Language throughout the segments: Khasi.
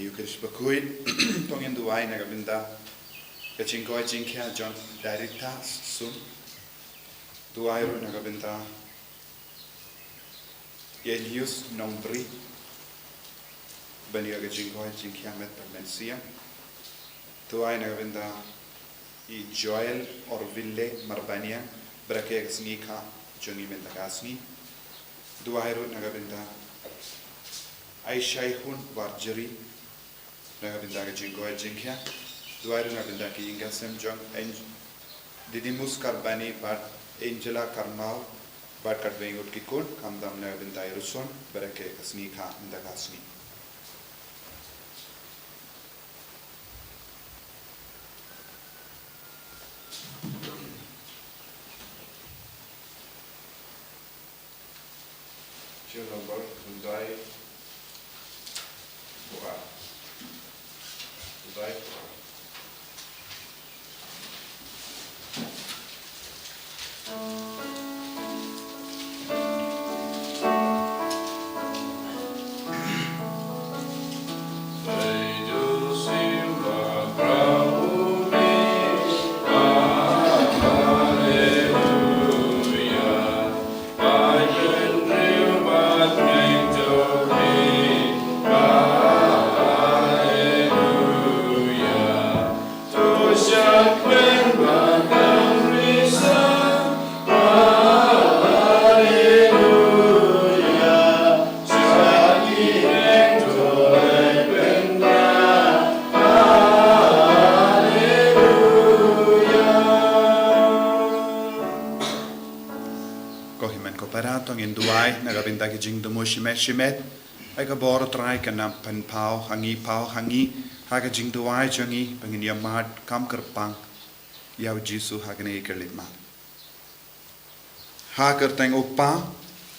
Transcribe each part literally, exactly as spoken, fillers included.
Ïa ka Eucharist bakhuid, to ngin duwai na ka bynta ka jingkoit jingkhiah jong Darita Sum. Duwai ruh na ka bynta ïa Elius Nongbri, ban ïa ka jingkoit jingkhiah met bad mynsiem. Duwai na ka bynta i Joel Orville Marbaniang, bad ka sngi kha jong i mynta ka sngi. Duwai ruh na ka bynta Aishaihun Warjri, na ka bynta ka jingkoit jingkhiah. Duwai ruh na ka bynta ki ïing ki sem jong Ang-, Didymus Karbani bad Angela Karmaw, bad katba ngut ki khun, khamtam na ka bynta i Ruson, bad ka sngi kha mynta ka sngi. Phone number, Hyundai, Bua. Hyundai, Bua. Ko hynmen ko para, to ngin duwai na ka bynta ki jingthmu shimet shimet. Ai ka bor Trai kan nang pynpaw ha ngi, paw ha ngi ha ka jingduwai jong ngi, ba ngin ïa mad kam kyrpang ïa u Jisu ha kane ka leit map. Ha ka kyrteng u Kpa,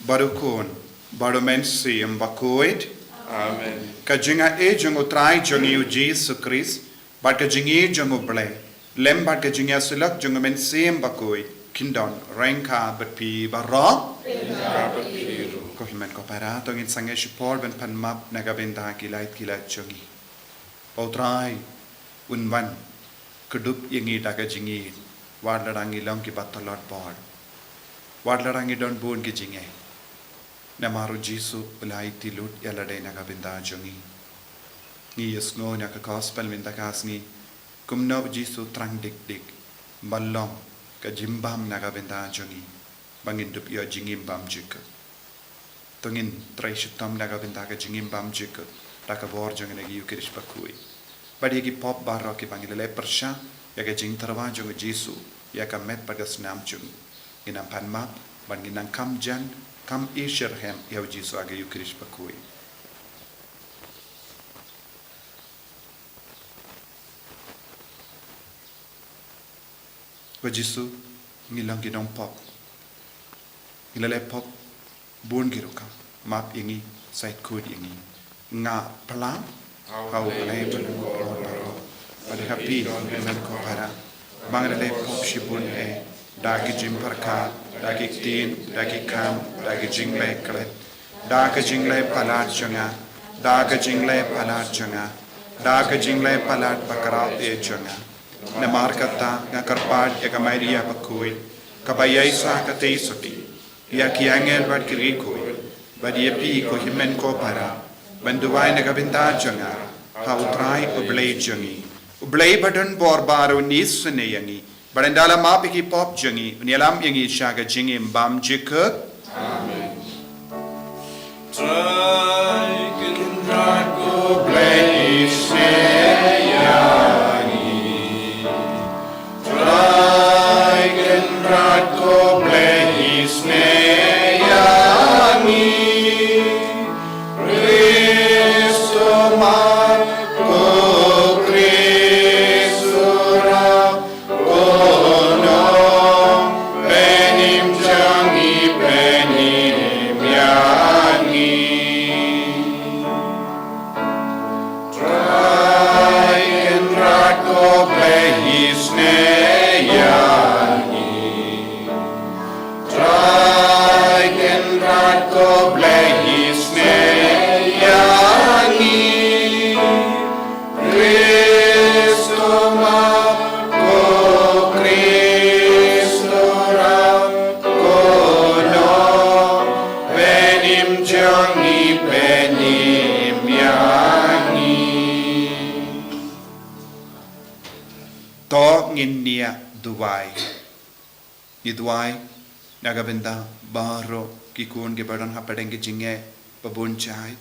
bad u Khun, bad u Mynsiem Bakhuid. Amen. Ka jingaiei jong u Trai jong ngi u Jisu Khrist, bad ka jingïeit jong u Blei, lem bad ka jingïasyllok jong u Mynsiem Bakhuid, kin don ryngkat bad phi baroh. Ryngkat bad phi ruh. Ko hynmen ko para, to ngin sangeh shipor ban pan map na ka bynta ki lait ki lait jong ngi. Ba u Trai un wan kdup ïa ngi da ka jingïeit, wat lada ngi long kiba tlot bor, wat lada ngi don bun ki jingeh. Namar u Jisu u la aiti lut ïa lade na ka bynta jong ngi. Ngi ïohsngew na ka gospel mynta ka sngi kumno u Jisu u thrang dik dik ban long ka jingbam na ka bynta jong ngi, ba ngin dup ïoh jingim bymjukut. To ngin trei shitom na ka bynta ka jingim bymjukut da ka bor jong kane ka Eucharist bakhuid. Bad ïa ki pop baroh kiba ngi la leh pyrshah ïa ka jingtyrwa jong u Jisu ïa ka met bad ka snam jong u, ngin nang pan map, bad ngin nang kam jan, kam ïeit shitrhem ïa u Jisu ha ka Eucharist bakhuid. Ko Jisu, ngi long ki nongpop. Ngi la leh pop bun ki rukom. Map ïa ngi, sait khuid ïa ngi. Nga pla ha U Blei bad u Khun baroh, bad ha phi ko hynmen ko para, ba nga la leh pop shibun eh, da ki jingpyrkhat, da ki ktien, da ki kam, da ki jingleh klet, da ka jingleh palat jong nga, da ka jingleh palat jong nga, da ka jingleh palat bakhraw eh jong nga. Namar kata nga kyrpad ïa ka Maria bakhuid, kaba ïaishah katei sotti, ïa ki angel bad ki riewkhuid, bad ïa phi ko hynmen ko para, ban duwai na ka bynta jong nga ha U Trai U Blei jong ngi. U Blei ba don bor baroh un isynei ïa ngi, bad ynda la map ïa ki pop jong ngi, un ïalam ïa ngi sha ka jingim bymjukut. Amen. Trai Kynrad ko Blei isynei ïa ngi. Trai Kynrad ko Blei isynei ïa ngi. Khrist u mat, ko Khrist u rah, ko Nongpynim jong ngi, pynim ïa ngi. O ngin nia duwai. Ngi duwai na ka bynta baroh ki khun ki ba don hapdeng ki jingeh ba bun jait.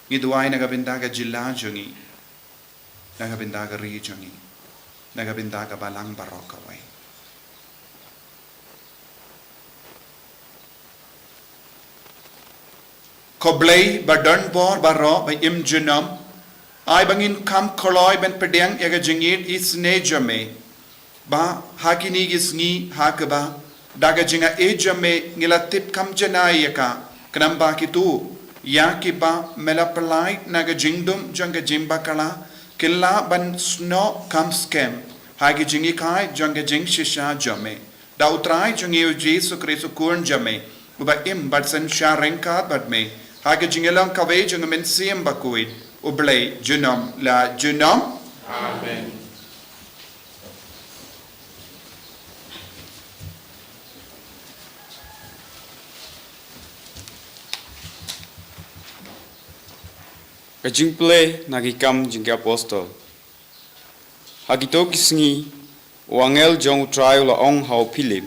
Ngi duwai na ka bynta ka jylla jong ngi, na ka bynta ka ri jong ngi, na ka bynta ka balang baroh kawei. Ko Blei ba don bor baroh ba im junom, ai ba ngin kham kloi ban pdiang ïa ka jingisynei jong me. Ba ha kine ki sngi ha kaba da ka jingai jong me ngi la tip kham janai ïa ka, khnang ba kito ïa kiba me la pynlait na ka jingdum jong ka jingbakla kin lah ban snoh kham skhem ha ki jinghikai jong ka jingshisha jong me. Da U Trai jong ngi U Jisu Khrist U Khun jong me, uba im bad synshar ryngkat bad me ha ka jingïalang kawei jong U Mynsiem Bakhuid, U Blei junom la junom. Amen. Ka jingpule na ki Kam jong ki Apostol. Ha kito ki sngi, u angel jong U Trai u la ong ha u Philip,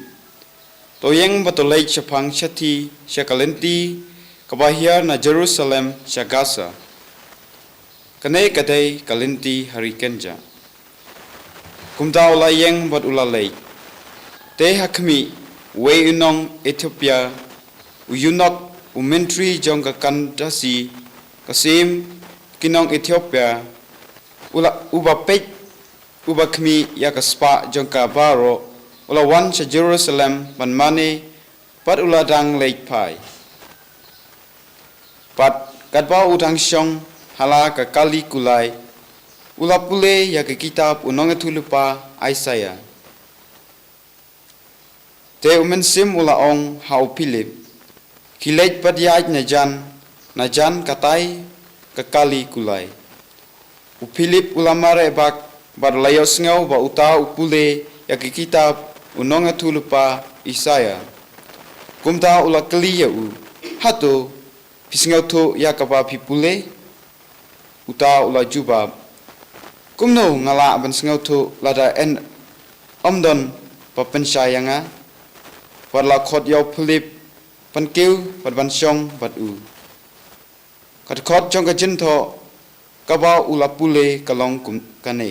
"To ïeng bad to leit shaphang shathie sha ka lynti kaba hiar na Jerusalem sha Gaza. Kane ka dei ka lynti ha ri kynjah." Kumta u la ïeng bad u la leit. Te ha khmih, uwei u nong Ethiopia, u eunuch, u myntri jong ka Kandasi, ka siem ki nong Ethiopia, u la, uba peit, uba khmih ïa ka spah jong ka baroh, u la wan sha Jerusalem ban mane, bad u la dang leit phai. Bad katba u dang shong ha la ka kali kulai, u la pule ïa ka kitab u nongïathuh lypa Isaiah. Te U Mynsiem u la ong ha u Philip, "Khie leit bad ïaid na jan, na jan katai ka kali kulai." U Philip u la mareh bak bad u la ïohsngew ba uta u pule ïa ka kitab u nongïathuh lypa Isaiah. Kumta u la kylli ïa u, "Hato phi sngewthuh ïa kaba phi pule?" Uta u la jubab, "Kumno nga lah ban sngewthuh lada ym don ba pynshai ïa nga?" Bad la khot ïa u Philip ban kiew bad ban shong bad u. Ka dkhot jong ka jingthoh kaba u la pule ka long kum kane: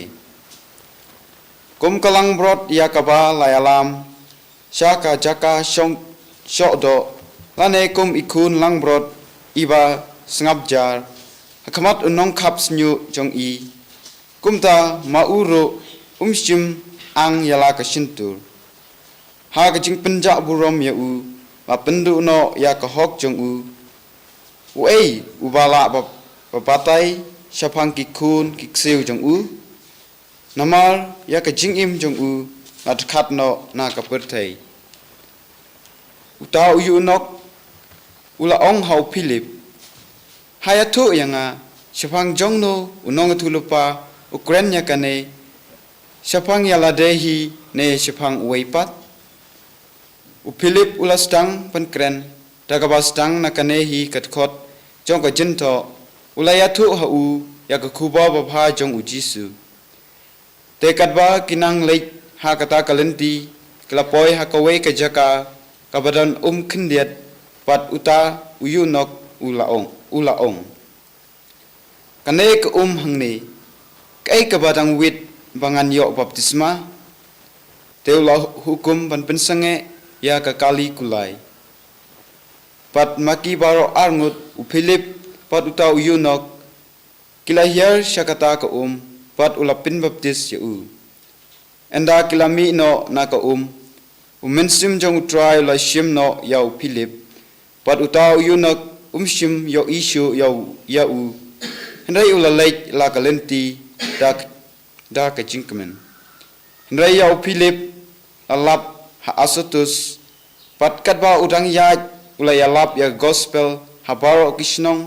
Kum ka langbrot ïa kaba la ïalam sha ka jaka shong shoh doh, lane kum i khun langbrot iba sngap jar ha khmat u nongkhap shñiuh jong i, kumta ma u ruh um shym ang ïa la ka shyntur. Ha ka jingpynjah burom ïa u, la pynduh noh ïa ka hok jong u. Uei uba lah ba, ba batai shaphang ki khun ki ksiew jong u? Namar ïa ka jingim jong u la dkhat noh na ka pyrthei. Uta u eunuch u la ong ha u Philip, "Ha ïathuh ïa nga, shaphang jong no u nongïathuh lypa u kren ïa kane, shaphang ïa lade hi ne shaphang uwei pat?" U Philip u la sdang ban kren, da kaba sdang na kane hi ka dkhot jong ka jingthoh, u la ïathuh ha u ïa ka khubor babha jong U Jisu. Te katba ki nang leit ha kata ka lynti, ki la poi ha kawei ka jaka kaba don um khyndiat, bad uta u eunuch u la ong, u la ong, "Kane ka um hangne, kaei kaba dang wit ba ngan ïoh baptisma?" Te u la hukum ban pynsangeh ïa ka kali kulai. Bad ma ki baroh arngut, u Philip bad uta u eunuch, ki la hiar sha kata ka um, bad u la pynbaptis ïa u. Ynda ki la mih noh na ka um, U Mynsiem jong U Trai u la shim noh ïa u Philip, bad uta u eunuch um shym ïohi shuh ïa u, ïa u, hynrei u la leit la ka lynti da, da ka jingkmen. Hynrei ïa u Philip la lap ha Azotus, bad katba u dang ïaid u la ïalap ïa ka gospel ha baroh ki shnong,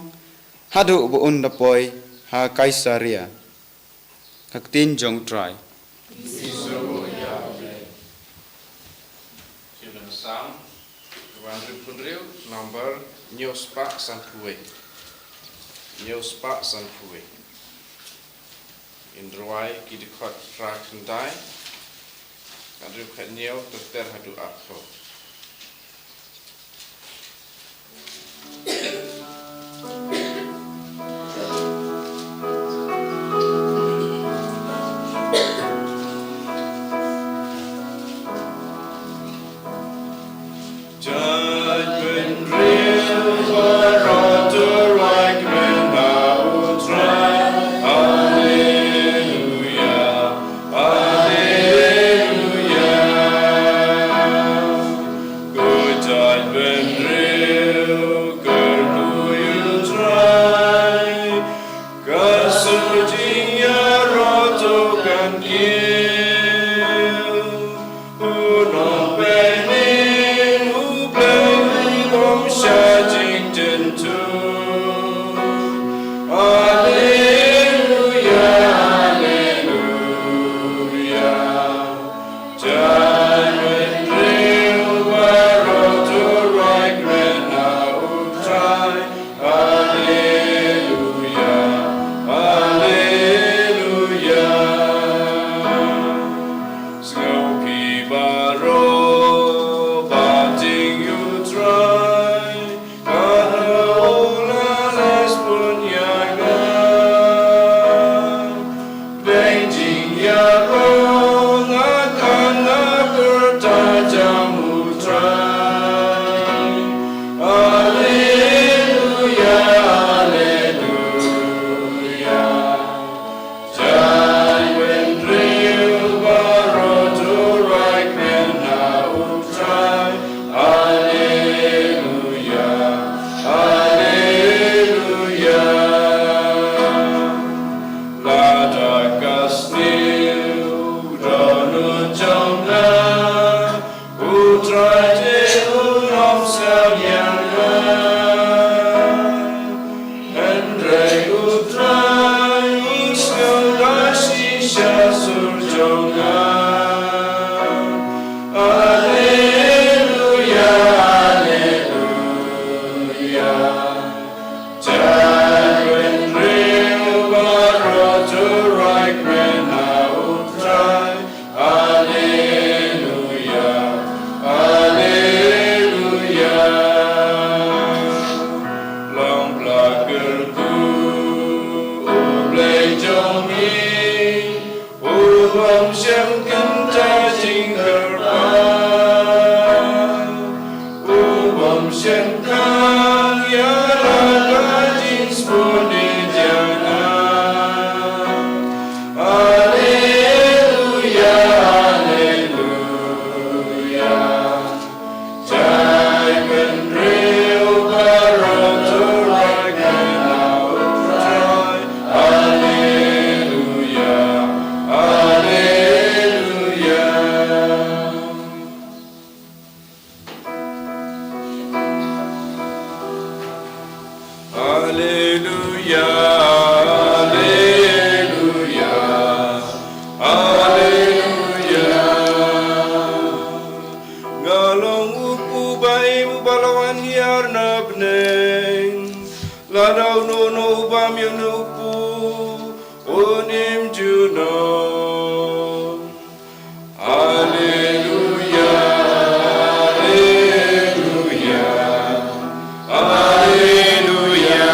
haduh ba un da poi ha Kaisaria. Ka ktien jong U Trai. Shem Psalm, ka ba hynriew phew hynriew, number hynñiew spah sanphew wei. Hynñiew spah sanphew wei. Ngin rwai ki dkhot phra khyndai, Khathynriew khathynñiew ter ter haduh arphew. Judgment real, baroh to right men ha U Trai. Alleluia, alleluia. Ko judgment real, kyrkhu ïa U Trai. Ka shu jingïaroh to kan kiew. U Nongpynim U Blei u bym shah jingtyntu. Alleluia, alleluia. Judgment real, baroh to right men ha U Trai. Alleluia, alleluia. Sngewbha baroh ba jong U Trai, ka la u la leh bun ïa nga. Dei jingïaroh nga kan nga pyrta jong U Trai. Alleluia, alleluia. Judgment real, baroh to right men ha U Trai. Alleluia, alleluia. Lada ka sniew don U jong nga, U Trai te un ym sngewsih ïa nga. Hynrei U Trai u sngewthuh shisha sur jong nga. Alleluia, alleluia. Judgment real, baroh to right men ha U Trai. Alleluia, alleluia. Long ba la kyrkhu U Blei jong ngi, u bym shym kyntait jingkyrpad, u bym shym khang ïa la ka jingsngewbha jong nga. Alleluia, alleluia. Judgment real, baroh to right men ha U Trai. Alleluia, alleluia. Alleluia, alleluia, alleluia. Nga long u kpu ba im uba la wan hiar na bneng. Lada uno uno u bam ïa u kpu, un im junom. Alleluia, alleluia, alleluia.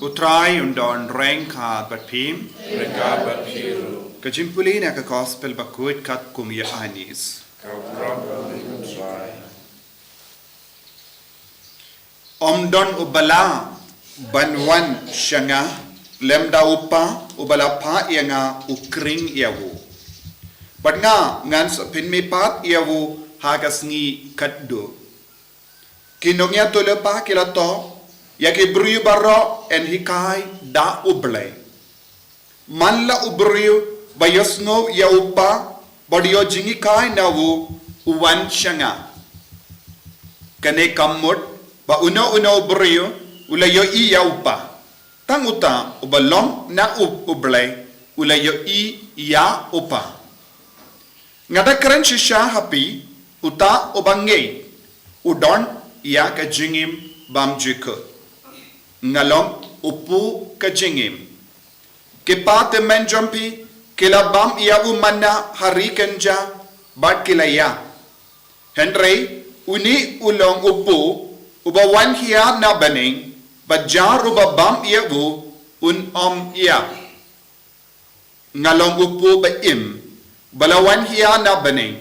U Trai un don ryngkat bad phi. Ryngkat bad phi ruh. Ka jingpule na ka Gospel bakhuid katkum u Ïoannis. Ka burom ïa me, ko Trai. Ym don uba lah ban wan sha nga, lymda u Kpa uba la phah ïa nga u khring ïa u. Bad nga ngan sa pynmihpat ïa u ha ka sngi kaba kut. Ki nongïathuhlypa ki la thoh, ïa ki briew baroh yn hikai da U Blei. Man la u briew ba ïohsngew ïa u Kpa bad ïoh jinghikai na u, u wan sha nga. Kane kam mut ba uno uno u briew u la ïohi ïa u Kpa. Tang uta uba long na U, U Blei u la ïohi ïa u Kpa. Nga da kren shisha ha phi, uta uba ngeit u don ïa ka jingim bymjukut. Nga long u kpu ka jingim. Ki kpa tymmen jong phi Ki la bam ïa u manna ha ri kynja bad ki la ïap. Hynrei une u long u puh uba wan khia na bneng, bad jar uba bam ïa u un ym ïap. Nga long u puh ba im ba la wan khia na bneng.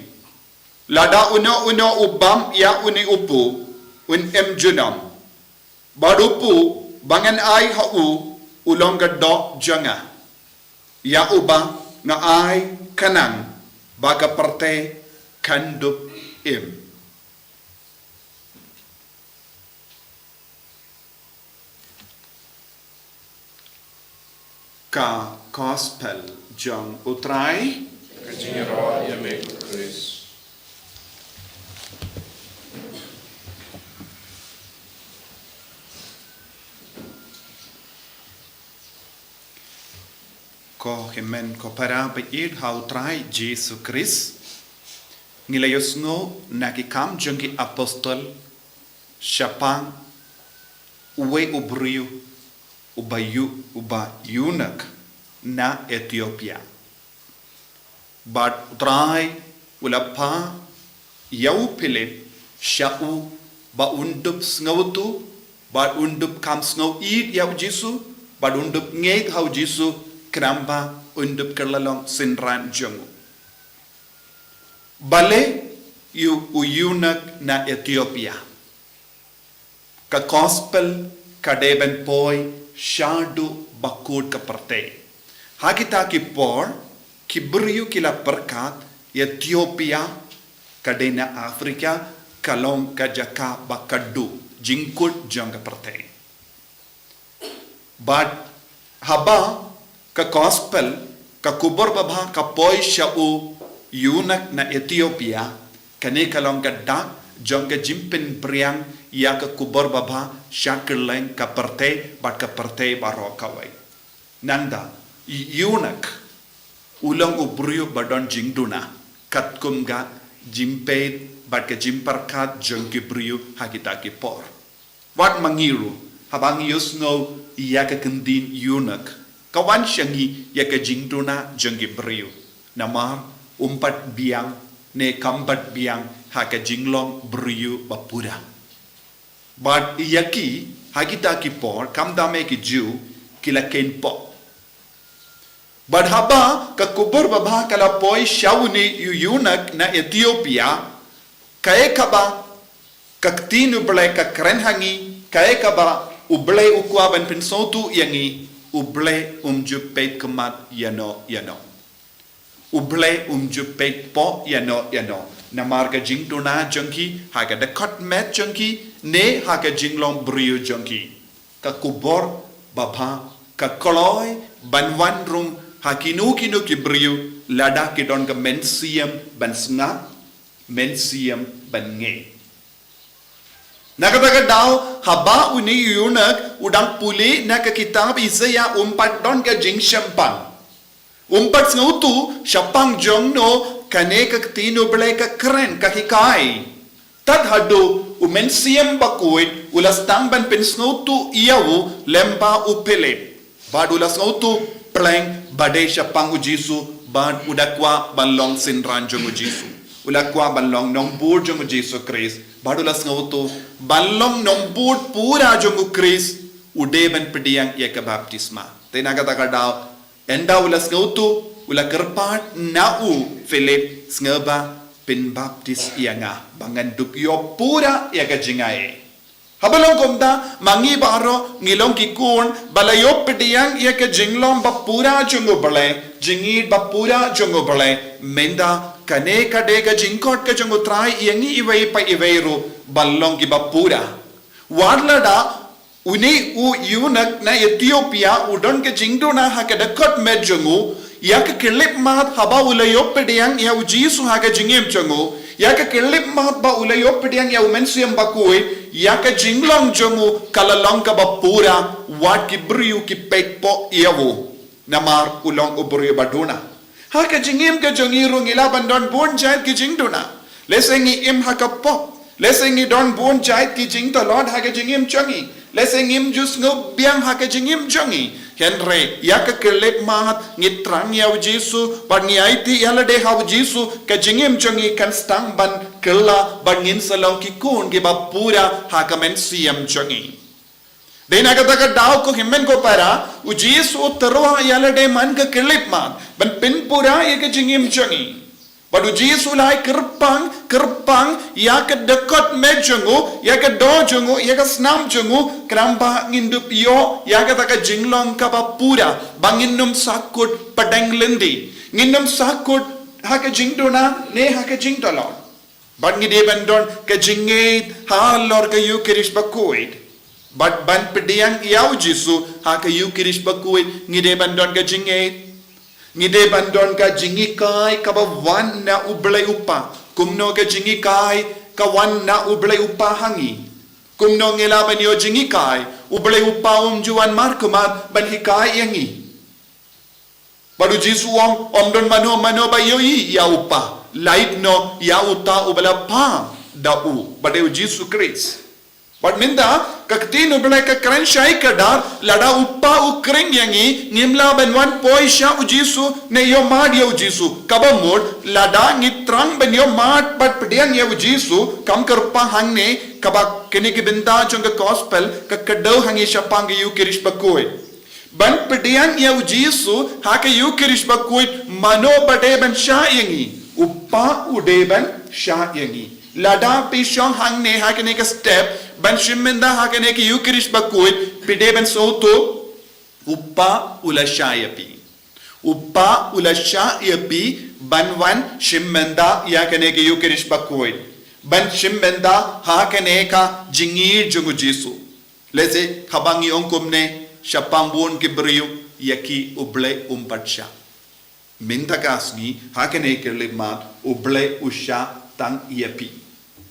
Lada uno uno u bam ïa une u puh un im junom. Bad u puh ba ngan ai ha u u long ka doh jong nga, ïa uba nga ai khnang ba ka pyrthei kan dup im. Ka Gospel jong U Trai. Ka jingïaroh ïa me ko Khrist. Ko hynmen ko para ba ïeit ha U Trai Jisu Khrist. Ngi la ïohsngew na ki Kam jong ki Apostol shaphang uwei u briew uba yu, uba eunuch na Ethiopia. Bad U Trai u la phah ïa u Philip sha u ba un dup sngewthuh, bad un dup kham sngew ïeit ïa U Jisu, bad un dup ngeit ha U Jisu, khnang ba un dup kylla long synran jong u. Balei ïa u eunuch na Ethiopia? Ka Gospel ka dei ban poi shaduh bakut ka pyrthei. Ha kita ki por ki briew ki la pyrkhat Ethiopia ka dei na Africa, ka long ka jaka ba khatduh jingkut jong ka pyrthei. Bad haba ka Gospel, ka khubor babha ka poi sha u eunuch na Ethiopia, kane ka long ka dak jong ka jingpynpriang ïa ka khubor babha sha kylleng ka pyrthei bad ka pyrthei baroh kawei. Nangta, eunuch u long u briew ba don jingduna, katkum ka jingpeit bad ka jingpyrkhat jong ki briew ha kita ki por. Wat ma ngi ruh, haba ngi ïohsngew ïa ka kyntien eunuch, ka wan sha ngi ïa ka jingduna jong ki briew. Namar um pat biang ne kam pat biang ha ka jinglong briew ba pura. Bad ïa ki ha kita ki por, khamtam eh ki Jiw, ki la kheiñ poh. Bad haba ka khubor babha ka la poi sha une u eunuch na Ethiopia, kaei kaba ka ktien U Blei ka kren ha ngi, kaei kaba U Blei u kwah ban pynsngewthuh ïa ngi, U Blei um ju peit khmat ïano ïano. U Blei um ju peit poh ïano ïano namar ka jingduna jong ki, ha ka dkhot met jong ki, ne ha ka jinglong briew jong ki. Ka khubor babha ka kloi ban wan rung ha kino kino ki briew, lada ki don ka mynsiem ban sngap, mynsiem ban ngeit. Na kata ka daw, haba une u eunuch u dang pule na ka kitab Isaïah, um pat don ka jingshemphang. Um pat sngewthuh shaphang jong no kane ka ktien U Blei ka kren, ka hikai. Tad haduh u Mynsiem Bakhuid u la sdang ban pynsngewthuh ïa u lyngba u Philip. Bad u la sngewthuh pleng ba dei shaphang U Jisu, bad u da kwah ban long synran jong U Jisu. U la kwah ban long nongbud jong U Jisu Khrist. Bad u la sngewthuh ban long nongbud pura jong U Khrist, u dei ban pdiang ïa ka baptisma. Te na kata ka daw, ynda u la sngewthuh, u la kyrpad na u Philip, sngewbha pynbaptis ïa nga ba ngan dup ïoh pura ïa ka jingaiei. Haba long kumta, ma ngi baroh ngi long ki khun ba la ïoh pdiang ïa ka jinglong ba pura jong U Blei, jingïeit ba pura jong U Blei. Mynta kane ka dei ka jingkhot ka jong U Trai ïa ngi iwei pa iwei ruh ban long ki ba pura. Wat lada une u eunuch na Ethiopia u don ka jingduna ha ka dkhot met jong u, ïa ka khyllipmat haba u la ïoh pdiang ïa U Jisu ha ka jingim jong u, ïa ka khyllipmat ba u la ïoh pdiang ïa u Mynsiem Bakhuid, ïa ka jinglong jong u ka la long kaba pura, wat ki briew ki peit poh ïa u. Namar u long u briew ba duna. Ha ka jingim ka jong ngi ruh ngi lah ban don bun jait ki jingduna. Lehse ngi im ha ka pop. Lehse ngi don bun jait ki jingtlot ha ka jingim jong ngi. Lehse ngim ju sngewbiang ha ka jingim jong ngi. Hynrei ïa ka khyllipmat ngi thrang ïa u Jisu, bad ngi aiti ïa lade ha u Jisu, ka jingim jong ngi kan sdang ban kylla, bad ngin sa long ki khun kiba pura ha ka mynsiem jong ngi. Dei na kata ka daw ko hynmen ko para, u Jisu u tyrwa ïa lade man ka khyllipmat ban pynpura ïa ka jingim jong ngi. Bad u Jisu u la ai kyrpang, kyrpang ïa ka dkhot met jong u, ïa ka doh jong u, ïa ka snam jong u, khnang ba ngin dup ïoh ïa kata ka jinglong kaba pura, ba ngin ym sahkut pdeng lynti, ngin ym sahkut ha ka jingduna ne ha ka jingtlot. Bad ngi dei ban don ka jingngeit halor ka Ïukharist Bakhuid. Bad ban pdiang ïa u Jisu ha ka Ïukharist Bakhuid, ngi dei ban don ka jingngeit. Ngi dei ban don ka jinghikai kaba wan na u Blei u Kpa. Kumno ka jinghikai ka wan na u Blei u Kpa ha ngi? Kumno ngi lah ban ïoh jinghikai? U Blei u Kpa um ju wan markhmat ban hikai ïa ngi. Bad u Jisu u ong, ym don mano mano ba ïohi ïa u Kpa, lait noh ïa uta uba la phah da u, ba dei u Jisu Khrist. Bad mynta ka ktien u Blei ka kren shai kdar, lada u Kpa u khring ïa ngi, ngim lah ban wan poi sha u Jisu ne ïohmad ïa u Jisu. Kaba mut, lada ngi thrang ban ïohmad bad pdiang ïa u Jisu, kam kyrpang hangne, kaba kane ka bynta jong ka gospel ka kdew ha ngi shaphang ka Ïukharist Bakhuid. Ban pdiang ïa u Jisu ha ka Ïukharist Bakhuid, mano ba dei ban shah ïa ngi? U Kpa u dei ban shah ïa ngi. Lada phi shong hangne ha kane ka step ban shim bynta ha kane ka Ïukharist Bakhuid, phi dei ban sngewthuh, u Kpa u la shah ïa phi. U Kpa u la shah ïa phi ban wan shim bynta ïa kane ka Ïukharist Bakhuid, ban shim bynta ha kane ka jingïeit jong u Jisu. Lehse haba ngi ong kumne, shaphang bun ki briew, ïa ki u Blei um pat shah. Mynta ka sngi ha kane ka khyllipmat u Blei u shah tang ïa phi.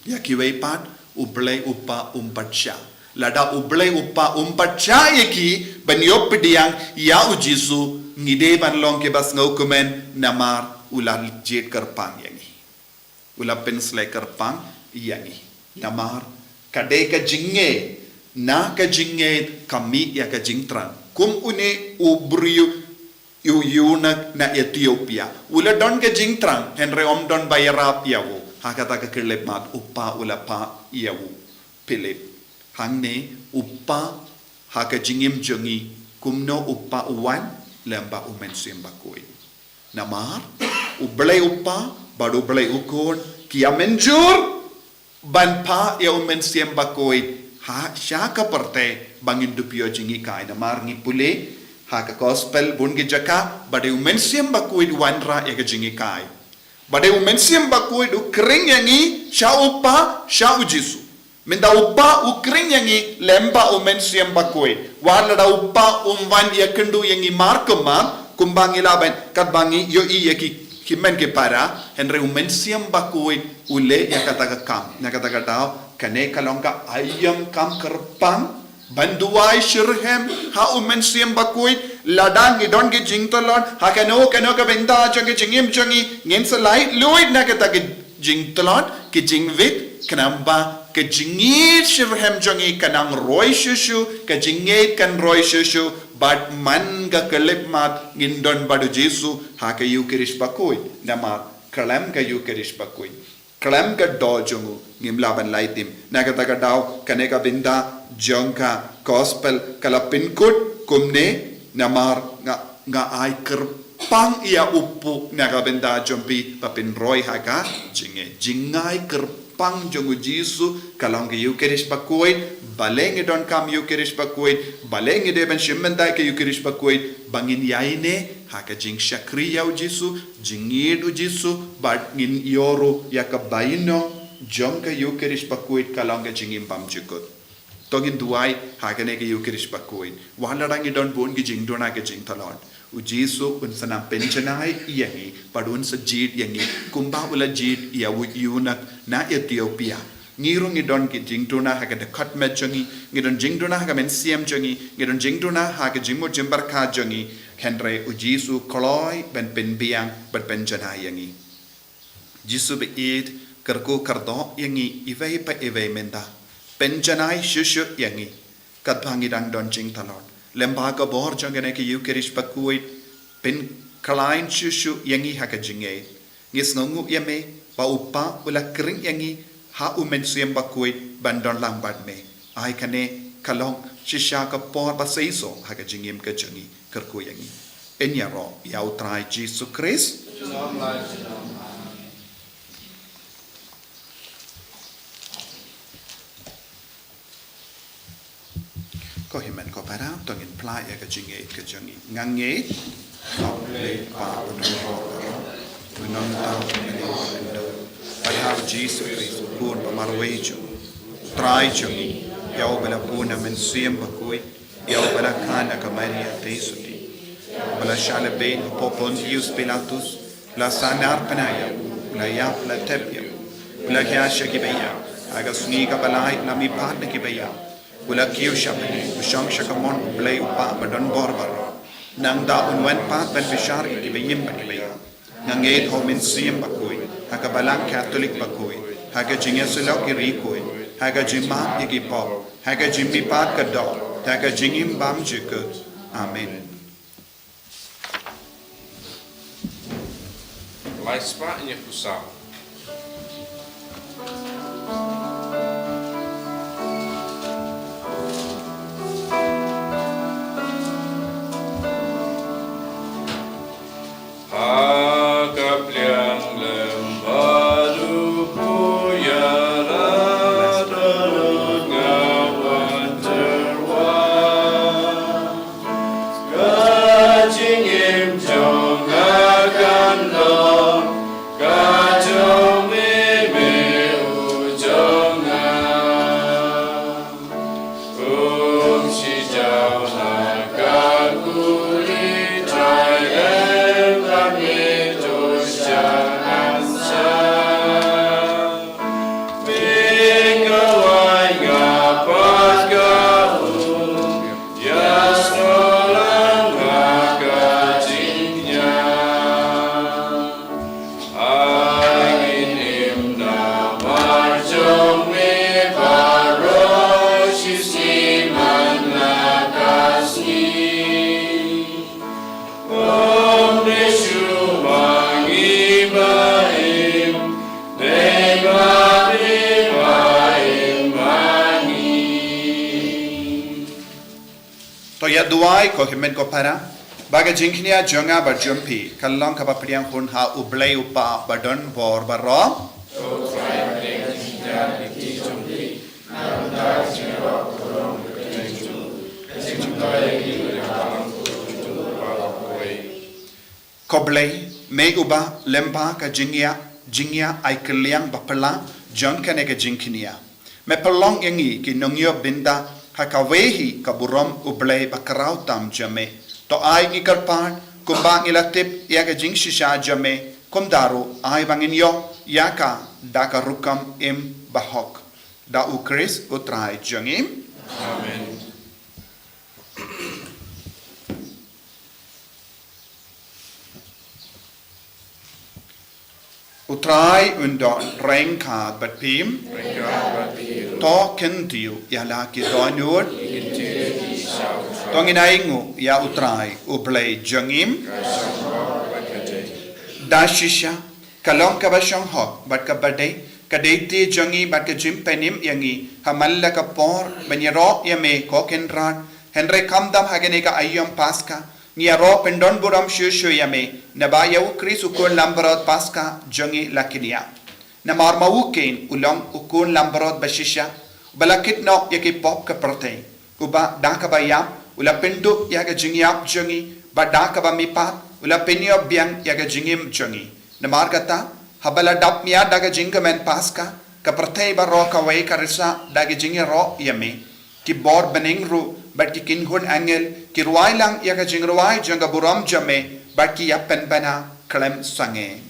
Ïa kiwei pat u Blei u Kpa um pat shah. Lada u Blei u Kpa um pat shah ïa ki ban ïoh pdiang ïa u Jisu, ngi dei ban long kiba sngewkmen namar u la jied kyrpang ïa ngi. U la pynsleh kyrpang ïa ngi. Namar ka dei ka jingngeit, na ka jingngeit ka mih ïa ka jingthrang. Kum une u briew, u eunuch na Ethiopia, u la don ka jingthrang, hynrei um don ba ïarap ïa u. Ha kata ka khyllipmat u Kpa u la phah ïa u Philip. Hangne u Kpa ha ka jingim jong ngi, kumno u Kpa u wan? Lyngba u Mynsiem Bakhuid. Namar u Blei u Kpa bad u Blei u Khun ki ïa mynjur ban phah ïa u Mynsiem Bakhuid ha sha ka pyrthei ba ngin dup ïoh jinghikai. Namar ngi pule ha ka gospel bun ki jaka ba dei u Mynsiem Bakhuid u wanrah ïa ka jinghikai. Ba dei u Mynsiem Bakhuid u khring ïa ngi sha u Kpa, sha u Jisu. Mynta u Kpa u khring ïa ngi lyngba u Mynsiem Bakhuid. Wat lada u Kpa um wan ïakynduh ïa ngi markhmat, kumba ngi lah ban, katba ngi ïohi ïa ki hynmen ki para, hynrei u Mynsiem Bakhuid u leh ïa kata ka kam. Na kata ka daw, kane ka long ka aïom kam kyrpang ban duwai shitrhem ha u Mynsiem Bakhuid. Lada ngi don ki jingtlot ha kano kano ka bynta jong ki jingim jong ngi, ngin sa lait luid na kata ki jingtlot, ki jingwit, khnang ba ka jingïeit shitrhem jong ngi kan nang roi shuh shuh, ka jingngeit kan roi shuh shuh, bad man ka khyllipmat ngin don bad u Jisu ha ka Ïukharist Bakhuid. Namar khlem ka Ïukharist Bakhuid, khlem ka doh jong u, ngim lah ban lait im. Na kata ka daw, kane ka bynta jong ka gospel ka la pynkut kumne, namar nga, nga ai kyrpang ïa u Kpa na ka bynta jong phi ba phin roi ha ka jingngeit. Jingai kyrpang jong u Jisu ka long ka Ïukharist Bakhuid. Balei ngi donkam Ïukharist Bakhuid? Balei ngi dei ban shim bynta ka Ïukharist Bakhuid? Ba ngin ïaineh ha ka jingshakri ïa u Jisu, jingïeit u Jisu, bad ngin ïoh ruh ïa ka bainong jong ka Ïukharist Bakhuid ka long ka jingim bymjukut. To ngin duwai ha kane ka Ïukharist Bakhuid. Wat lada ngi don bun ki jingduna ki jingtlot, u Jisu un sa nang pynjanai ïa ngi, bad un sa jied ïa ngi kumba u la jied ïa u eunuch na Ethiopia. Ngi ruh ngi don ki jingduna ha ka dkhot met jong ngi, ngi don jingduna ha ka mynsiem jong ngi, ngi don jingduna ha ka jingmut jingpyrkhat jong ngi. Hynrei u Jisu u kloi ban pynbiang bad pynjanai ïa ngi. Jisu ba ïeit, kyrkhu kyrdoh ïa ngi iwei pa iwei mynta. Pynjanai shuh shuh ïa ngi. Katba ngi dang don jingtlot lyngba ka bor jong kane ka Eucharist bakhuid, pynkhlaiñ shuh shuh ïa ngi ha ka jingngeit. Ngi sngewnguh ïa me ba u Kpa u la khring ïa ngi ha u Mynsiem Bakhuid ban don lang bad me. Ai kane ka long shisha ka por ba seisoh ha ka jingim ka jong ngi. Kyrkhu ïa ngi. Yn ïaroh ïa u Trai Jisu Khrist. Ko hynmen ko para, to ngin phla ïa ka jingngeit ka jong ngi. Nga ngeit ha U Blei Kpa uba don bor baroh, uba nongthaw, uba nongpyndonkam, bad ha U Jisu Khrist, u Khun ba marwei jong U Trai jong ngi, ïa uba la bun na Mynsiem Bakhuid, ïa uba la kha na ka Maria Theisotti, uba la shah lehbeiñ hapoh Pontius Pilatus, la sahnarphna ïa u, la ïap, la thep ïa u, u la hiar sha kiba ïap, ha ka sngi kaba lai u la mihpat na kiba ïap, u la kiew sha bneng, u shong sha ka mon U Blei U Kpa ba don bor baroh. Nangta un wan pat ban bishar ïa kiba im bad kiba ïap. Nga ngeit ha U Mynsiem Bakhuid, ha ka Balang Katholik bakhuid, ha ka jingïasyllok ïa ki riewkhuid, ha ka jingmap ïa ki pop, ha ka jingmihpat ka doh, ha ka jingim bymjukut. Amen. Lai spah ïa u Salm. Ha ka pliang lem bad u Kpa ïa la dohnud nga wan tyrwa. Ka jingim jong nga kan long ka jong me, me u jong nga. Um shijaw ha ka kuri Trai, em ka me to sha ngan sa. Me kawai nga pat ka um, ïa sngewlang ha ka jingñiah. Ai ngin im namar jong me baroh shi sngi man la ka sngi. Ym dei shuh ma ngi ba im, dei ma me ba im ma ngi. To ïa duwai ko hynmen ko para, ba ka jingkñia jong nga bad jong phi kan long kaba pdiang hun ha U Blei U Kpa ba don bor baroh. Ko Blei, me uba lyngba ka jingïa, jingïa ai kylliang ba phylla jong kane ka jingkñia. Me pynlong ïa ngi ki nongïoh bynta ha kawei hi ka burom U Blei ba khraw tam jong me. To ai ngi kyrpad kumba ngi la tip ïa ka jingshisha jong me, kumta ruh ai ba ngin ïoh ïa ka da ka rukom im bahok. Da U Khrist U Trai jong ngi. Amen. U Trai un don ryngkat bad phi. To kyntiew ïa la ki dohnud. To ngin ainguh ïa U Trai U Blei jong ngi. Da shisha ka long kaba shong hok bad kaba dei, ka dei te jong ngi bad ka jingpynim ïa ngi ha man la ka por ban ïaroh ïa me ko Kynrad. Hynrei khamtam ha kane ka aïom Paska ngi ïaroh pyndon burom shuh shuh ïa me, naba ïa U Khrist U Khun Langbrot Paska jong ngi la kñia. Namar ma u Kein u long u khun langbrot ba shisha, uba la kit noh ïa ki pop ka pyrthei. Uba da kaba ïap u la pynduh ïa ka jingïap jong ngi, bad da kaba mihpat u la pynïoh biang ïa ka jingim jong ngi. Namar kata, haba la dap miat da ka jingkmen Paska, ka pyrthei baroh kawei ka risa da ka jingïaroh ïa me. Ki bor bneng ruh bad ki kynhun angel ki rwai lang ïa ka jingrwai jong ka burom jong me, bad ki ïa pynbna khlem sangeh.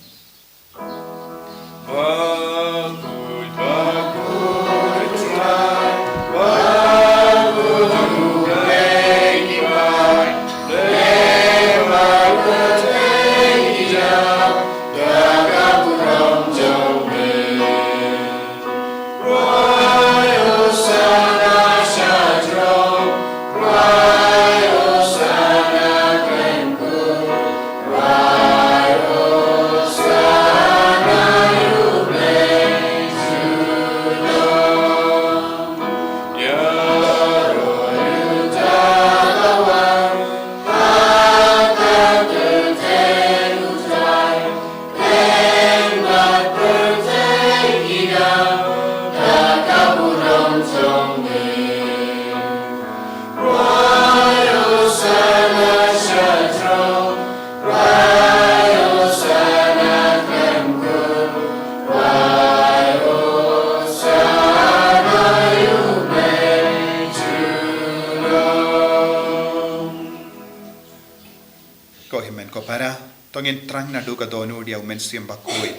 Ko hynmen ko para, to ngin thrang naduh ka dohnud ïa u Mynsiem Bakhuid.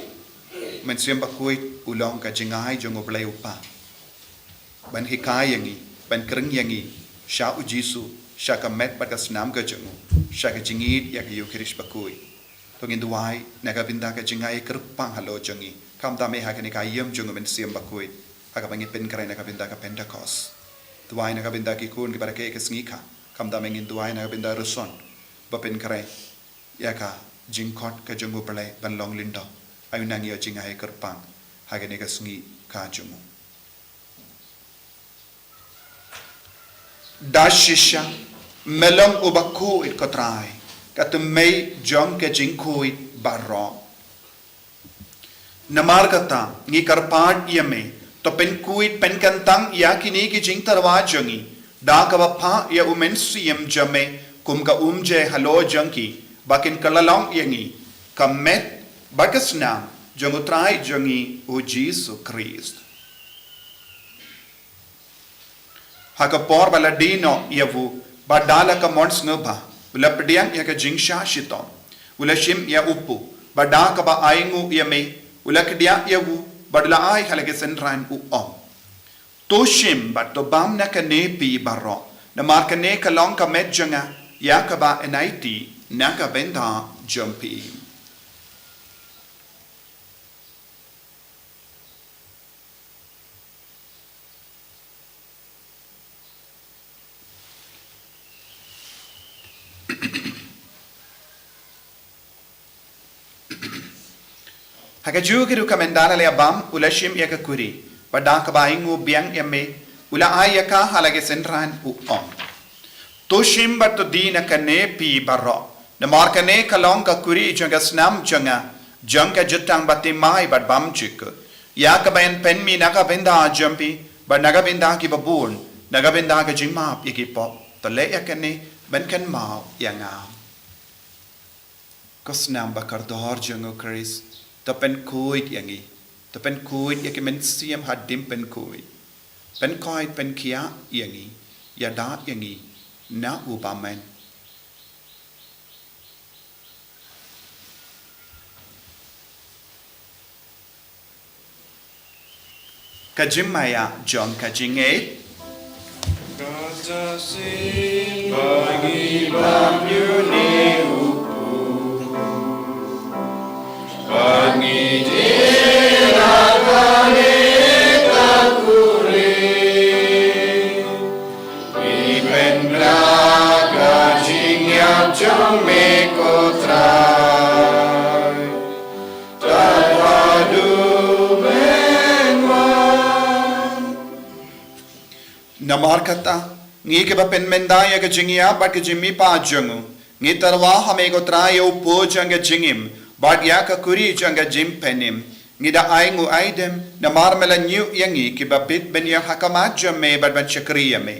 U Mynsiem Bakhuid u long ka jingai jong u Blei u Kpa ban hikai ïa ngi, ban khring ïa ngi sha u Jisu, sha ka met bad ka snam ka jong u, sha ka jingïeid ïa ka Eukharist bakhuid. To ngin duwai na ka bynta ka jingai kyrpang halor jong ngi, khamtam eh ha kane ka aïom jong u Mynsiem Bakhuid, ha kaba ngi pynkhreh na ka bynta ka Pentekost. Duwai na ka bynta ki khun kiba rakhe ka sngi kha, khamtam eh ngin duwai na ka bynta u Ruson, ba pynkhreh ïa ka jingkhot ka jong u Blei ban long lyngdoh. Ai u nang ïoh jingai kyrpang ha kane ka sngi kha jong u. Da shisha, me long u bakhuid ko Trai, ka tymmen jong ka jingkhuid baroh. Namar kata, ngi kyrpad ïa me, to pynkhuid pynkyntang ïa kine ki jingtyrwa jong ngi, da kaba phah ïa u Mynsiem jong me kum ka umjai halor jong ki, ba kin kylla long ïa ngi ka met bad ka snam jong u Trai jong ngi u Jisu Khrist. Ha ka por ba la die noh ïa u, bad da la ka mon sngewbha, u la pdiang ïa ka jingshah shitom, u la shim ïa u pu, bad da kaba ainguh ïa me, u la kdiah ïa u, bad u la ai ha la ki synran, u ong: To shim bad to bam na kane phi baroh, namar kane ka long ka met jong nga, ïa kaba yn aiti na ka bynta jong phi. Ha kajuh ka rukom, ynda la leh bam, u la shim ïa ka kuri, bad da kaba ainguh biang ïa me, u la ai ïa ka ha la ki synran, u ong: To shim bad to die na kane phi baroh, namar kane ka long ka kuri jong ka snam jong nga, jong ka jutang bathymmai bad bymjukut, ïa kaba yn pynmih na ka bynta jong phi bad na ka bynta kiba bun, na ka bynta ka jingmap ïa ki pop. To leh ïa kane ban kynmaw ïa nga. Ko snam ba kordor jong u Khrist, to pynkhuid ïa ngi, to pynkhuid ïa ki mynsiem hadien pynkhuid, pynkhuid pynkhiah ïa ngi, ïada ïa ngi na u bymman. Ka jingmaïa jong ka jingngeit. Kata shisien ba ngi bam ïa une u pu, ba ngi die na kane ka kuri, ngi pynbna ka jingïap jong me ko Trai. Namar kata, ngi kiba pynmynda ïa ka jingïap bad ka jingmihpat jong u, ngi tyrwa ha me ko Trai ïa u pu jong ka jingim, bad ïa ka kuri jong ka jingpynim. Ngi da ainguh aidem, namar me la ñiuh ïa ngi kiba bit ban ïeng ha khmat jong me bad ban shakri ïa me.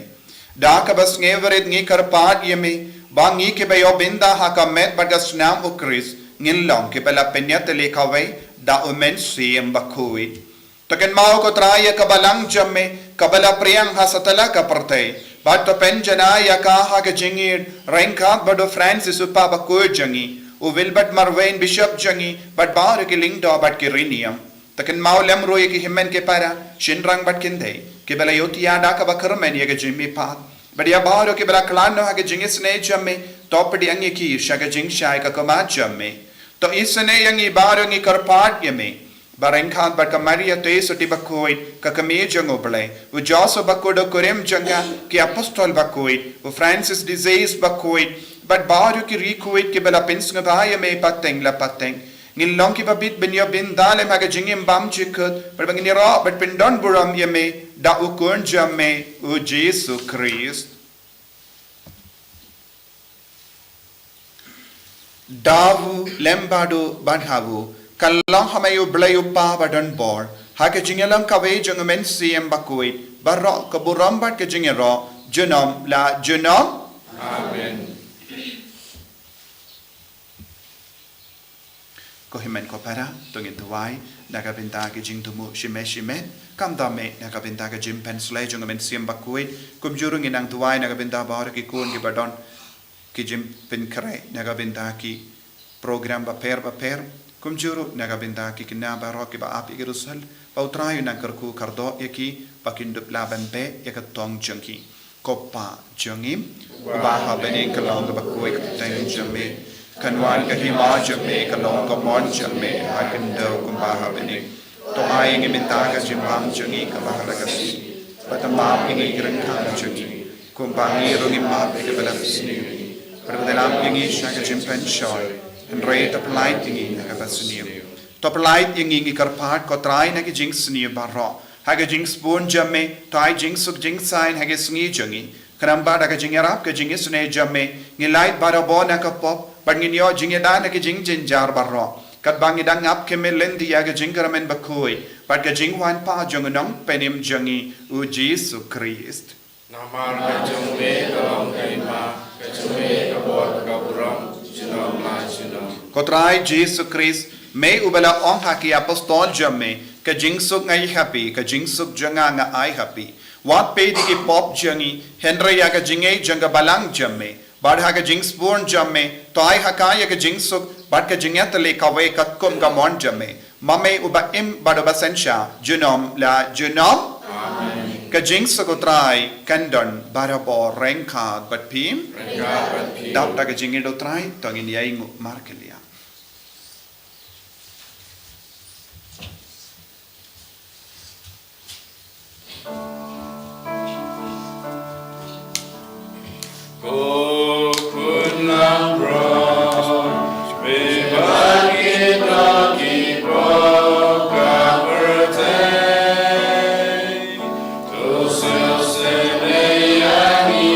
Da kaba sngewrit ngi kyrpad ïa me, ba ngi kiba ïoh bynta ha ka met bad ka snam u Khrist, ngin long kiba la pynïatylli kawei da u Mynsiem Bakhuid. To kynmaw ko Trai ïa ka balang jong me, kaba la pdiang ha satlak ka pyrthei, bad to pynjanai ïa ka ha ka jingïeid, ryngkat bad u Francis u Pop bakhuid jong ngi, u Wilbert Marwein Bishop jong ngi, bad baroh ki lyngdoh bad ki riewniam. To kynmaw lem ruh ïa ki hynmen ki para, shynrang bad kynthei, kiba la ïohthiah da kaba kyrmen ïa ka jingmihpat. Bad ïa baroh kiba la khlad noh ha ka jingisynei jong me, to pdiang ïa ki sha ka jingshai ka khmat jong me. To isynei ïa ngi baroh, ngi kyrpad ïa me, ba ryngkat bad ka Maria Theisotti bakhuid, ka kmie jong u Blei, u Joseph bakhuid u kurim jong ka, ki apostol bakhuid, u Francis de Sales bakhuid, bad baroh ki riewkhuid kiba la pynsngewbha ïa me pateng la pateng, ngin long kiba bit ban ïoh bynta lem ha ka jingim bymjukut, bad ba ngin ïaroh bad pyndonburom ïa me da u Khun jong me, u Jisu Khrist. Da u, lem bad u, bad ha u, ka long ha me u Blei u Kpa badonbor, ha ka jingïalam kawei jong u Mynsiem Bakhuid, baroh ka burom bad ka jingïaroh, junom la junom. Amen. Ko hynmen ko para, to ngin duwai na ka bynta ka jingthmu shimet shimet, khamtam eh na ka bynta ka jingpynsleh jong u Mynsiem Bakhuid. Kumjuh ruh ngin nang duwai na ka bynta baroh ki khun kiba don ki jingpynkhreh na ka bynta ki program bapher bapher, kumjuh ruh na ka bynta ki khynnah baroh kiba ap ïa ki rusel, ba U Trai un nang kyrkhu kyrdoh ïa ki ba kin dup lah ban beh ïa ka tong jong ki. Ko Pa jong ngi uba ha bneng, ka long kaba khuid ka kyrteng jong me, kan wan ka hima jong me, ka long ka mon jong me ha khyndew kumba ha bneng. To ai ïa ngi mynta ka jingbam jong ngi kaba ha la ka sngi, bad to map ïa ngi ki ryngkang jong ngi, kumba ngi ruh ngi map ïa kiba la pynsniew ïa ngi. Bad to ym ïalam ïa ngi sha ka jingpynshoi, hynrei to pyllait ïa ngi na kaba sniew. To pyllait ïa ngi, ngi kyrpad ko Trai, na ki jingsniew baroh, ha ka jingsbun jong me to ai jingsuk jingsaiñ ha ki sngi jong ngi. Khnang ba da ka jingïarap ka jingisynei jong me, ngin lait barabor na ka pop, bad ngin ïoh jingïada na ki jingjynjar baroh, katba ngi dang ap khmih lynti ïa ka jingkyrmen bakhuid bad ka jingwan pat jong u Nongpynim jong ngi, U Jisu Khrist. Namar ka jong me ka long ka hima, ka jong me ka bor, ka burom, junom la junom. Ko Trai Jisu Khrist, me uba la ong ha ki apostol jong me, ka jingsuk nga ai ha phi, ka jingsuk jong nga nga ai ha phi. Wat peit ïa ki pop jong ngi, hynrei ïa ka jingngeit jong ka balang jong me. Bad ha ka jingsbun jong me to ai ha ka ïa ka jingsuk bad ka jingïatylli kawei katkum ka mon jong me, ma me uba im bad uba synshar junom la junom. Amen. Ka jingsuk U Trai kan don barabor ryngkat bad phi. Ryngkat bad phi. Dap da ka jingngeit U Trai to ngin ïainguh markylliang. Ko khun langbrot, me bad kita ki pop ka pyrthei, to sngewsynei ïa ngi.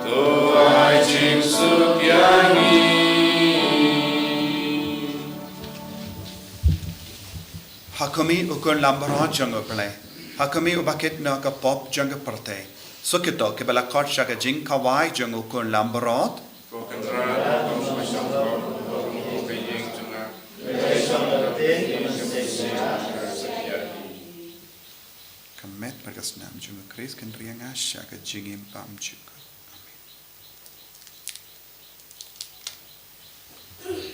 To ai jingsuk ïa ngi. Ha khmih, U Khun langbrot jong U Blei. Ha khmih, uba kit noh ka pop jong ka pyrthei. Suk ïa kito kiba la khot sha ka jingkhawai jong U Khun langbrot. Ko Kynrad, to shong kum u ïing jong nga. Ka met bad ka snam jong U Khrist kin ri ïa nga sha ka jingim bymjukut. Amen.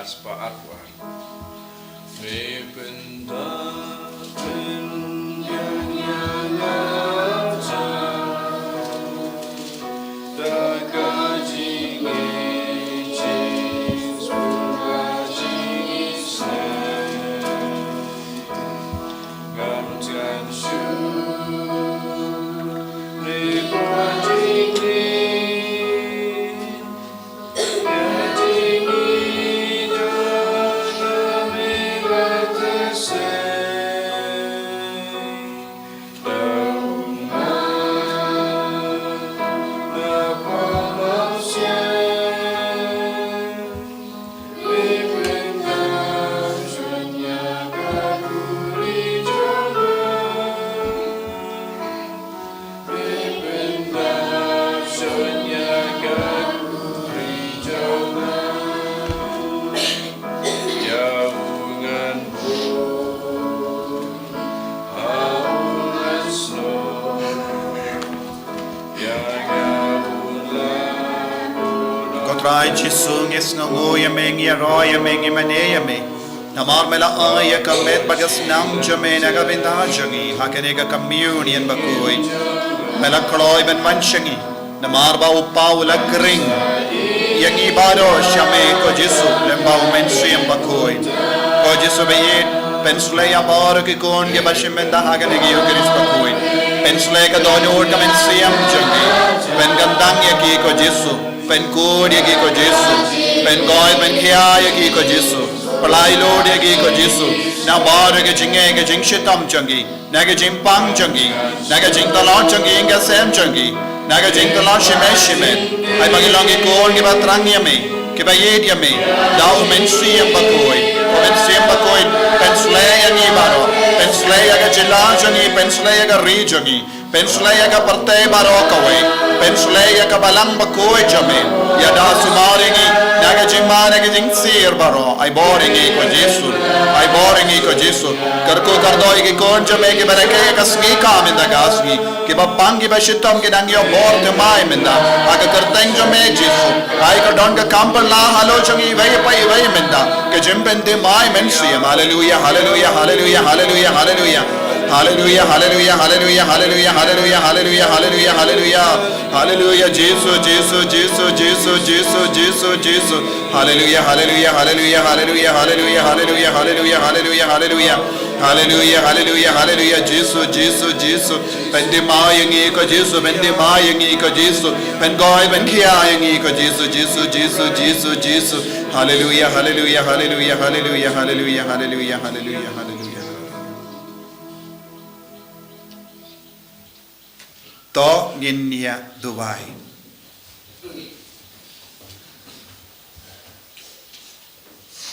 Spah arphew ar. Mepyndah pynbiang ïa nga, da ka jingïeit, jingïeit, jingïeit. Ngam tang shuh, ne ba jingïeit. Ko Trai Jisu, ngi sngewnguh ïa me, ngi ïaroh ïa me, ngi mane ïa me. Namar me la ai ïa ka met bad ka snam jong me na ka bynta jong ngi ha kane ka communion bakhuid. Me la kloi ban wan sha ngi namar ba u Kpa u la khring ïa ngi baroh sha me ko Jisu, lyngba u Mynsiem Bakhuid. Ko Jisu ba ïeit, pynshlei ïa baroh ki khun kiba shim bynta ha kane ka Eukharist bakhuid. Pynshlei ka dohnud ka mynsiem jong ngi. Pynkyntang ïa ki ko Jisu. Pynkhuid ïa ki ko Jisu. Pynkhuid pynkhia ïa ki ko Jisu. Pynlait lut ïa ki ko Jisu na baroh ka jingngeit ka jingshitom jong ki, na ka jingpang jong ki, na ka jingtlot jong ki ïing ka sem jong ki, na ka jingtlot shimet shimet. Ai ba ki long ki khun kiba thrang ïa me, kiba ïeit ïa me da u Mynsiem Bakhuid. U Mynsiem Bakhuid, pynshlei ïa ngi baroh, pynshlei ïa ka jylla jong ngi, pynshlei ïa ka ri jong ngi. Pynshlei ïa ka pyrthei baroh kawei. Pynshlei ïa ka balang bakhuid jong me. Ïada sumar ïa ngi na ka jingma na ka jingsir baroh. Ai bor ïa ngi ko Jisu. Ai bor ïa ngi ko Jisu. Kyrkhu kyrdoh ïa ki khun jong me kiba rakhe ïa ka sngi ka mynta ka sngi. Kiba pang kiba shitom ki dang ïoh bor thymmai mynta ha ka kyrteng jong me Jisu. Ai ka don ka kam pynlah halor jong iwei pa iwei mynta. Ka jingpynthymmai Mynsiem. Haleluia, haleluia, haleluia, haleluia, haleluia. Haleluia, haleluia, haleluia, haleluia, haleluia, haleluia, haleluia, haleluia. Haleluia, Jisu, Jisu, Jisu, Jisu, Jisu, Jisu, Jisu. Haleluia, haleluia, haleluia, haleluia, haleluia, haleluia, haleluia, haleluia. Haleluia, haleluia, haleluia, Jisu, Jisu, Jisu. Pynthymmai ïa ngi ko Jisu, pynthymmai ïa ngi ko Jisu. Pynkhuid pynkhia ïa ngi ko Jisu, Jisu, Jisu, Jisu, Jisu. Haleluia, haleluia, haleluia, haleluia, haleluia, haleluia, haleluia, haleluia. To ngin ïa duwai.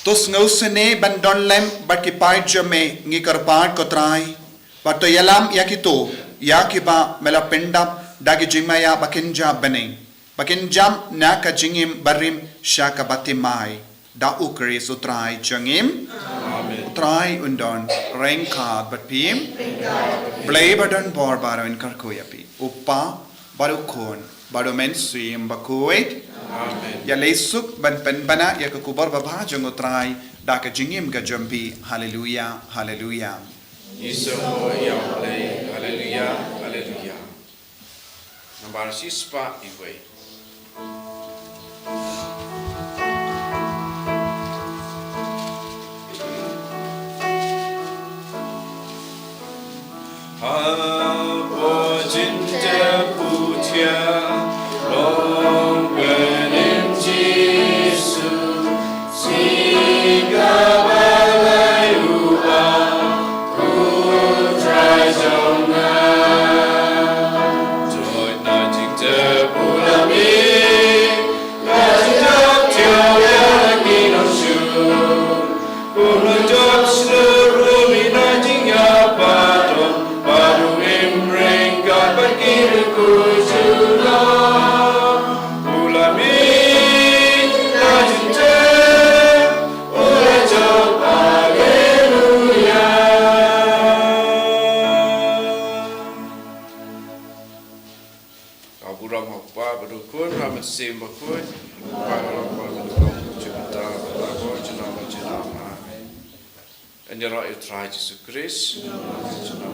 To sngewsynei ban don lem bad ki paid jong me, ngi kyrpad ko Trai. Bad to ïalam ïa kito ïa kiba me la pyndap da ki jingmaïa ba kynja bneng, ba kin jam na ka jingim barim sha kaba thymmai da u Khrist u Trai jong ngi. Amen. U Trai un don ryngkat bad phi. Blei ba don bor baroh un kyrkhu ïa phi. U Kpa bad u Khun bad u Mynsiem Bakhuid. Amen. Ïaleh suk ban pynbna ïa ka khubor babha jong u Trai da ka jingim ka jong phi. Haleluia, haleluia. Ngi sngewbha ïa U Blei. Haleluia, haleluia. Nambar shispah iwei. Hapoh jingtep puthiah long bynnin Jisu, sngi kaba lai u ap, u Trai jong nga. Jot na jingtep u lam Ïaroh ïa u Trai Jisu Khrist.